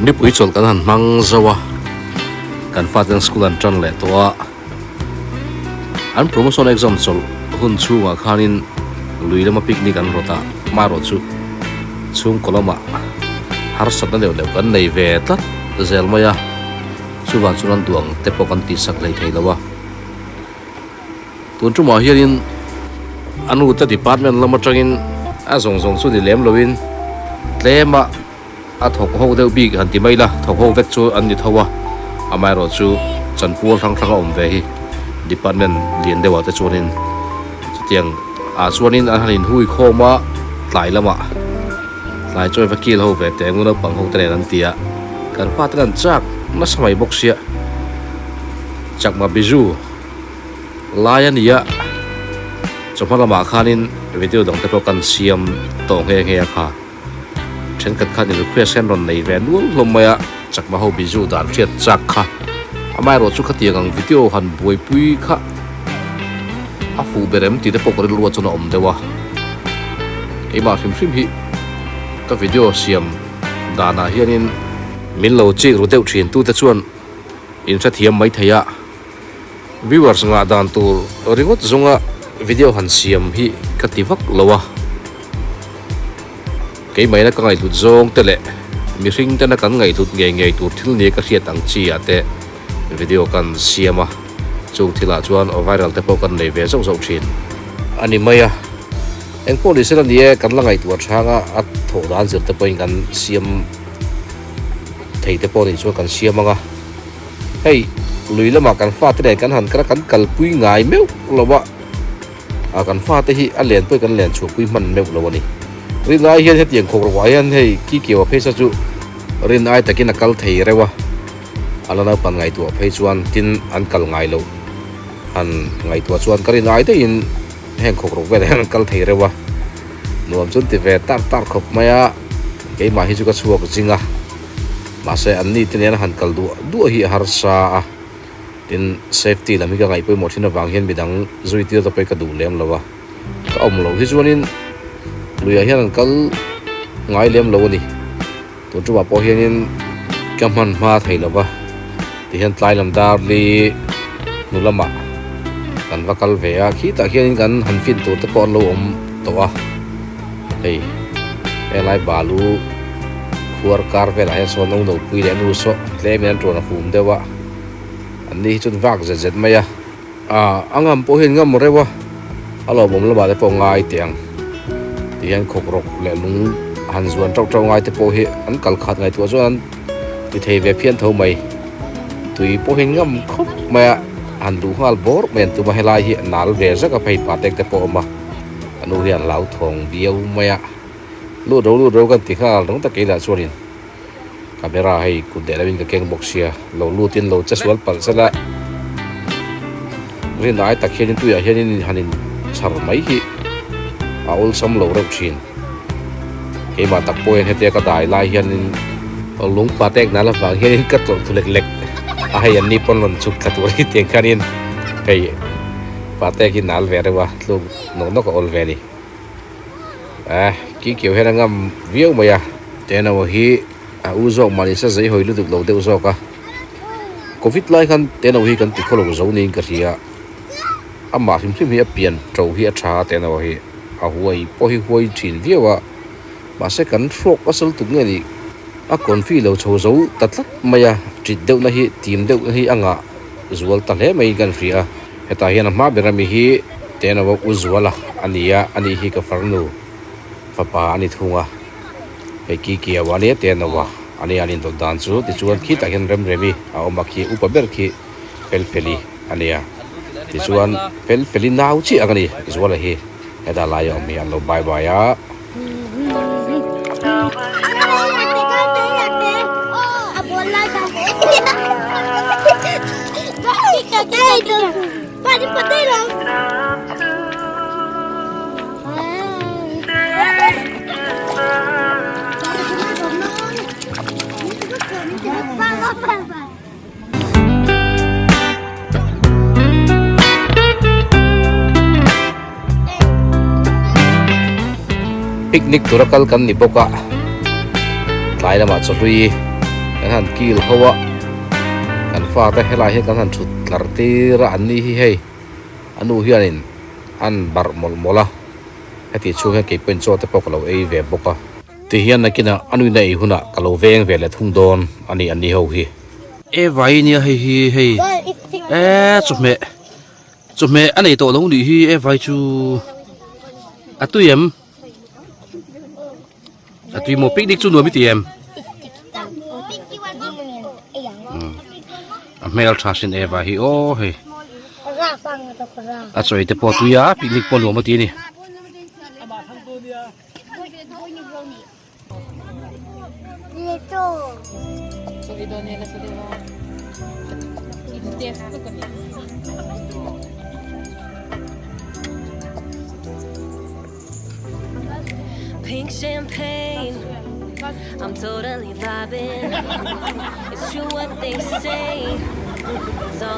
Nipui chawlh kan han hmang zo a, kan faten school an tan leh tawh a, an promotion exam chawlh hun chhungah khanin lui lama picnic an rawt a, amaherawhchu chhungkaw lamah harsatna deuh deuh kan nei ve tlat zel mai a, chuvang chuan an duh ang te pawh kan tihsak hlei thei lo a. Tun tumah hianin a nute department lam atangin a zawng zawng chu ni lem loin tlema a thawk ho deuh bik han ti mai ila thawk ho vek chu an ni tho a, amaherawhchu chanpual hrang hrang a awm ve hi department lian deuhah te chuanin chutiang ah chuanin an han inhui khawm a tlai lamah tlai chawi va kil ho ve teh ang u naupang ho te nen an ti a, kan fate an chak nasa mai bawk sia chakma biju. Lai a nia, chawhma lamah khanin video dang te pawh kan siam tawh nghe nghe a kha. Thenkhat khanin request hian rawn nei ve nual hlawm mai a, chakma ho bizu dan hriat chak kha. Amaherawh chu khatiang ang video han buaipui kha a fuh ber em tih te pawh ka rilru ah chuan a awm deuh a. Keimah hrim hrim hi ka video siam danah hianin min lo chik ru deuh thin tute chuan inhrethiam maithei a. Viewers ngah dan tur ringawt zawnga video han siam hi ka ti vak lo a, keimahina ka ngaihhlut zawng te leh mihring tena kan ngaihhlut ngei ngei tur thil nia ka hriat ang chi ah te video kan siam a, chung thilah chuan viral te pawh kan nei ve zauh zauh thin a ni mai a. Engpawh ni sela ni e, kan la ngaihtuah changa a thawh dan zir te pawhin kan siam thei te pawh nih chuan kan siam ang a. Hei lui lamah kan fate nen kan han kal a, kan kalpui ngai meuh lo a, ah kan fate hi a len pawh hi kan len chhuahpui hman meuh lo a ni. Rin ai hian hetiang khawk rawh ah hian hei Kikeu a phei sa chu rin ai takin a kal thei reuh a, a la naupan ngaihtuah phei chuan tin an kal ngai loh han ngaihtuah chuan ka rin ai daihin heng khawk rawh velah hian an kal thei reuh a, nuam chu an ti ve tar tar khawp mai a, keimah hi chu ka chhuak zing a. Mahse an ni te nena han kal duah duah hi a harsa a, tin safety lam hi ka ngaih pawimawh thin avang hian midang zui tir te pawh hi ka duh lem lo a, ka awm loh hi chuanin luiah hian an kal ngai lem lo a ni. Tun tumah pawh hianin ka hman hma thei lo va, tihian tlai lam dar li hnu lamah kan va kal ve a, khitah khianin kan han fin tur te pawh an lo awm tawh a, hei helai balu. Khuar kar velah hian sawn no no pui leh nu saw tlemin an tuan a fum deuh a, an ni hi chuan vak zet zet mai a. Aaa a ngam pawh hian ngam reuh a, a lawmawm lamah te pawh ngai teh ang ti hian khawk rawk leh lung han zuan tauh tauh ngai te pawh hi an kal khat ngaihtuah chuan an ti thei ve phian tho mai. Tui pawh hi ngam khawp mai a, han luh nghal bawr mai an tum a, helai hi a nal ve zak a phei pa tek te pawh a awm a, a nu hian hlauthawng viau mai a. Lut ro lut ro kan ti nghal rang tak keilah chuanin camera hei kut leh lovin ka keng bawk sia lo lutin lo che sual palh sela rin ai tak hianin tuiah hianin han in chhar mai hi a awlsam lo reuh thin keimah tak pawh hian hetia ka dai lai hianin lung pa tek nan avang hianin ka tawlh thu lek lek a hei an ni pawn rawn chhuk thla tur hi tiang khanin hei pa tek hi nal ve reuh a tluk nawk nawk a awl ve a ni. Eh, ki keu hian a ngam viau mai a. Tenau hi a u zawk mah nise zei hawi lutuk lo deuh zawk a. Covid lai khan Tenau hi kan ti khaw lo zo niin ka hria. Amah hrim hrim hi a pian to hi a tha a Tenau hi a huai pawh hi huai thin viau a. Mahse kan hrawk a sal tuk nge ni a confi lo chho zo ta tlat mai a. Tit deuhna hi tim deuhna hi a ngah zual ta hle mai kan hria. Hetah hian a hma ber ami hi Tenau u Zuala a ni a, ani hi ka farnu fapa a ni thung a, hei ki kiau a nia Tenau a ani an indawt dan chu tichuan khitah hian Remremi a awm a khi upa ber khi Felfeli a nia tichuan Felfeli nau chiah ang a ni Zuala hi hetah lai a awm hi an lo bye bye a. Picnic tura kal kan ni bawk a, tlai lamah chawhlui Kan han kil ho a, kan fate helai hian kan han thut tlar tir a, an ni hi hei a nu hianin an barh mawlh mawlh a, heti chhung hian keipawhin chaw te pawh ka lo ei ve bawk a. Tihian nakinah a nuina ei hunah ka lo veng ve leh thung dawn a ni an ni ho hi. E vai nia hei hi hei e chawhmeh chawhmeh a nei tawh lo nih hi e vai chu a tui em? A tui maw picnic chu nuam i ti em? A hmel tha sin Eva hi aw hei. A chawi te pawh tui a picnic pawh nuam a ti a ni.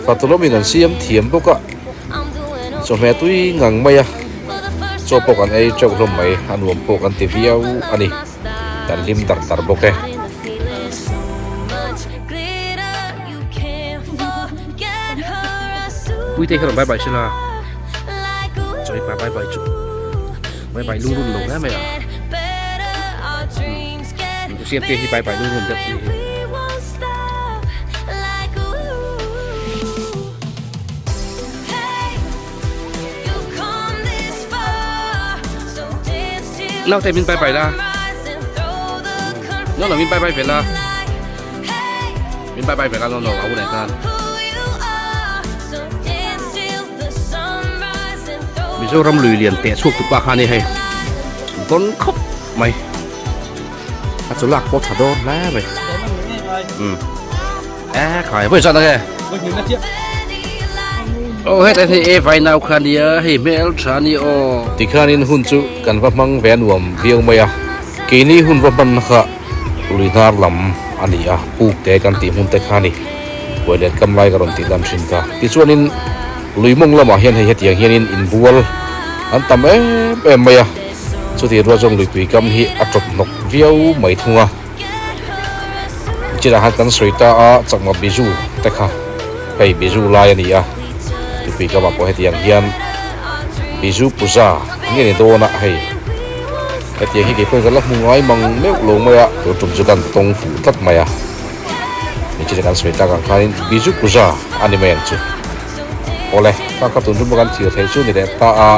Fatulawmin an siam thiam bawk a, chawhmeh tui ngang mai a, chaw pawh kan ei teuh hlawm mai, a nuam pawh kan ti viau a ni, kan hlim dar dar bawk e. Puite kha rawn bye bye sela, chawi pa bye bye chu. Bye bye lungrun lo hle mai a. Ku siam te hi bye bye lungrun deuh ni hi. Naute min bye bye la. No no min bye bye ve la. Min bye bye ve la no no a u nei khan. Mizoram lui lian teh chhuak tu pa kha ni hei dawn khawp mai a chu lak pawh tha dawn hle mai um e khai vawi zat ange aw hetah hian hei e vai nau kha nia hei hmel tha ni aw tikhanin hun chu kan va hmang ve a nuam viau mai a keini hun va hmanna kha lui hnar lam a ni a puk te kan tih hmun te kha ni buai let kam lai ka rawn tih lan thin kha tichuanin Lui mawng lamah hian hei hetiang hianin inbual an tam em em mai a, chutih rual chuan luipui kam hi a tawp hnawk viau mai thung a. Chinah khan kan sawi ta a, chakma biju te kha hei biju lai a ni a, luipui kamah pawh hetiang hian biju puja nge ni dawn a hei hetiang hi keipawhin ka la hmu ngai mang meuh lo mai a, tun tum chu kan tawng fuh tlat mai a. Nichina kan sawi tak ang khanin Biju Puja a ni mai ang chu. Awle, kha kha tun tum kan thlir theih chu ni leh ta a,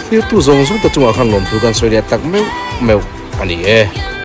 thirtu zawng zawng te chungah khan lawmthu kan sawi leh tak meuh meuh a ni e.